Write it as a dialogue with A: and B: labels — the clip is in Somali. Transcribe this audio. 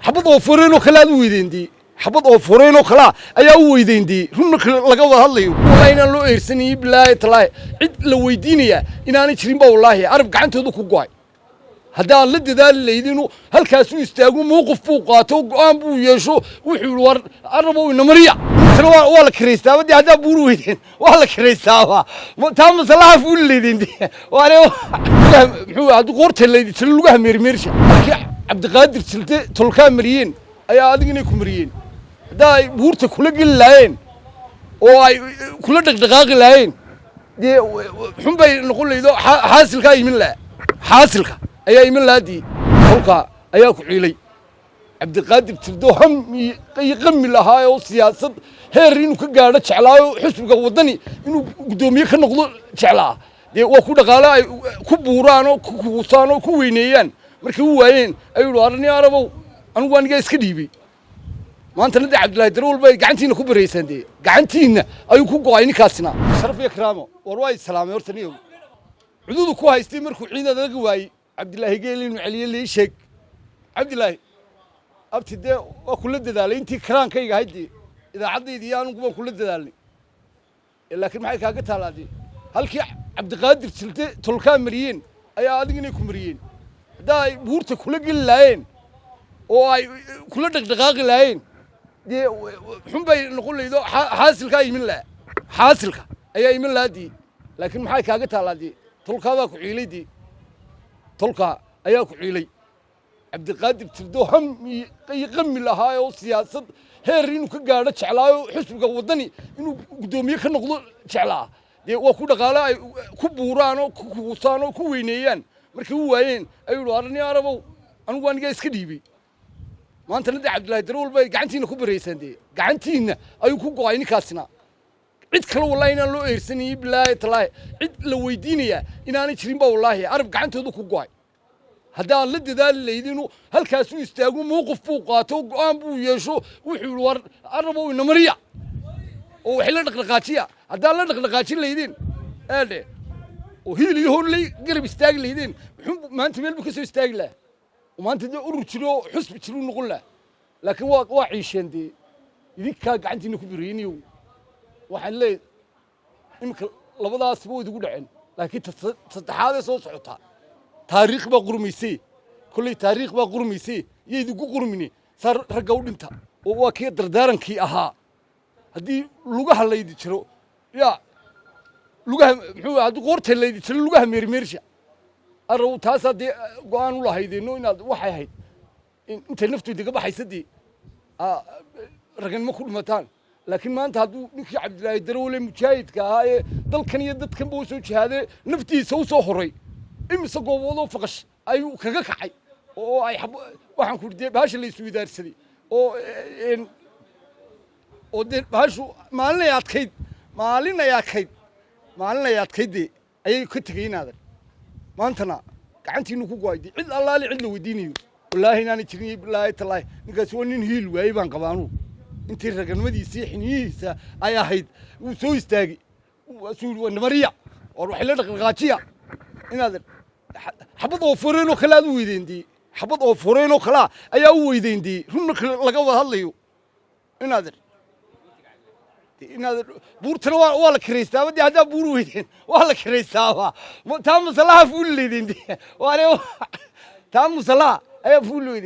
A: Xabad oo fureenoo kale aad u weydeendii, xabad oo fureenoo kalea ayaa u weydeendii. Run marka laga wada hadlayo, wallahi inaan loo eersanayay, bilaahi talaahi, cid la weydiinayaa inaanay jirin ba. Wallaahi Arab gacantooda ku go'ay. Haddaan la dadaali laydinu halkaasuu istaago, mowqif buu qaato, go'aan buu yeesho, wuxuu yidhi: "War Arabow, inamariya." Tana waa la kiraystaaba dee. Haddaa buur weydeen, waa la kiraystaaba. Taa masalaha fuuli laydeen dee. Waane muxuu haddii qoorta laydi jiro lugaha meermeersha. Halkii Cabdiqaadir Jilte tolkaa mariyeen ayaa adigina ku mariyeen. Haddaa ay buurta kula geli laayeen oo ay kula dhaqdhaqaaqi laayeen, dee xun bay noqon laydo. Xaasilkaa imin laha, xaasilka ayaa iman laadii. Kolkaa ayaa ku ciilay Cabdiqaadir Jirdo, ham iyo qami lahaa oo siyaasad heer inuu ka gaadho jeclaayo, xisbiga Waddani inuu guddoomiye ka noqdo jeclaa. Dee waa ku dhaqaalo ay ku buuraan oo ku kuusaan oo ku weyneeyaan. Markay u waayeen ayuu yihi: "Arni Arabow, anigu anigaa iska dhiibay." Maantana dee Cabdillahi Darawal bay gacantiina ku baraysaan. Dee gacantiinna ayuu ku go'ay ninkaasina. Sharaf iyo karaamo, war waa islaamay horta. Niyow cududu ku haystay markuu ciid adag waayey Cabdilaahi Geel inuu celiye lii sheeg. Cabdilaahi abti, dee waa kula dadaalay intii karaankayga ahayd. Dee idaacaddayda iyo anugu baan kula dadaalnay, laakiin maxay kaaga taallaa? Dee halkii Cabdiqaadir Jilte tolkaa mariyeen ayaa adigina ku mariyeen. Haddaa ay buurta kula geli laayeen oo ay kula dhaqdhaqaaqi laayeen, dee xun bay noqon laydo. Xaasilkaa imin laha, xaasilka ayaa iman lahaa dee. Laakiin maxay kaaga taallaa? Dee tolkaabaa ku ciilay, dee tolkaa ayaa ku ciilay. Cabdiqaadir Jirdo ham iyo qami lahaa oo siyaasad heer inuu ka gaadho jeclaayo, xisbiga Waddani inuu guddoomiye ka noqdo jeclaa. Dee waa ku dhaqaalo ay ku buuraan oo ku kuusaan oo ku weyneeyaan. Markay u waayeen ayuu yihi: "Arni Arabow, anigu anigaa iska dhiibay." Maantana dee Cabdillahi Darawal bay gacantiina ku baraysaan. Dee gacantiinna ayuu ku go'ay ninkaasina. Cid kale wallahi inaan loo eersanayay, bilaahi talaahi, cid la weydiinayaa inaanay jirin ba. Wallaahi Arab gacantooda ku go'ay. Haddaan la dadaali laydinu halkaasuu istaago, mowqif buu qaato, go'aan buu yeesho, wuxuu yidhi: "War Arabow, inamariya oo waxay la dhaqdhaqaajiya." Haddaan la dhaqdhaqaajin laydeen eedhe oo hiil iyo horley garab istaagi laydeen, muxuu maanta meel buu ka soo istaagi lahaa? Oo maanta dee urur jiro oo xusbi jiruu noqon lahaa. Laakiin waa ciisheen. Dee idinkaa gacantiina ku birayniyow. Waxaan leeyahay iminka labadaasba way idigu dhaceen, laakiin ta saddexaadee soo socotaa taariikh baa qurmaysay. Kolley taariikh baa qurmaysay, iyo idinku qurmini saa ragga u dhinta. Oo waa kii dardaarankii ahaa: haddii lugaha laydi jiro yaa lugaha muxuu haddii qoorta laydi jiro lugaha meermeersha. Arrow, taasaa dee go'aan u lahaydeenno inaad waxay ahayd intay naftu idiga baxaysa dee raganimo ku dhimataan. Laakiin maanta hadduu ninkii Cabdilaahi Darawale mujaahidka ahaa ee dalkan iyo dadkanba u soo jihaadee, naftiisa u soo horay, imise gooboodoo faqash ayuu kaga kacay oo ay waxaan ku dee bahasha la isweydaarsaday oo dee bahashu maalinay adkayd, maalinay adkayd, maalinay adkayd dee ayay ka tegay inaadan. Maantana gacantiinu ku go'ay. Dee cid allaali cid la weydiinayo wallaahi inaanay jirin, bilaahi tallaahi. Ninkaasi waa nin hiil waayey baan qabaanuu. Intii raganimadiisii xiniyihiisa ay ahayd wuu soo istaagay, waasuu yidhi: "Waa namariya, war waxay la dhaqdhaqaajiya." Inaad xabad oo fureenoo kale aad u weydeen, dee xabad oo fureenoo kalea ayaa u weydeen. Dee run marka laga wada hadlayo, inaad buurtana waa la kiraystaaba. Dee haddaa buur weydeen, waa la kiraystaaba. Taa masalaha fuuli leydeen. Dee waane taa musalaha ayaa fuuli weydeen.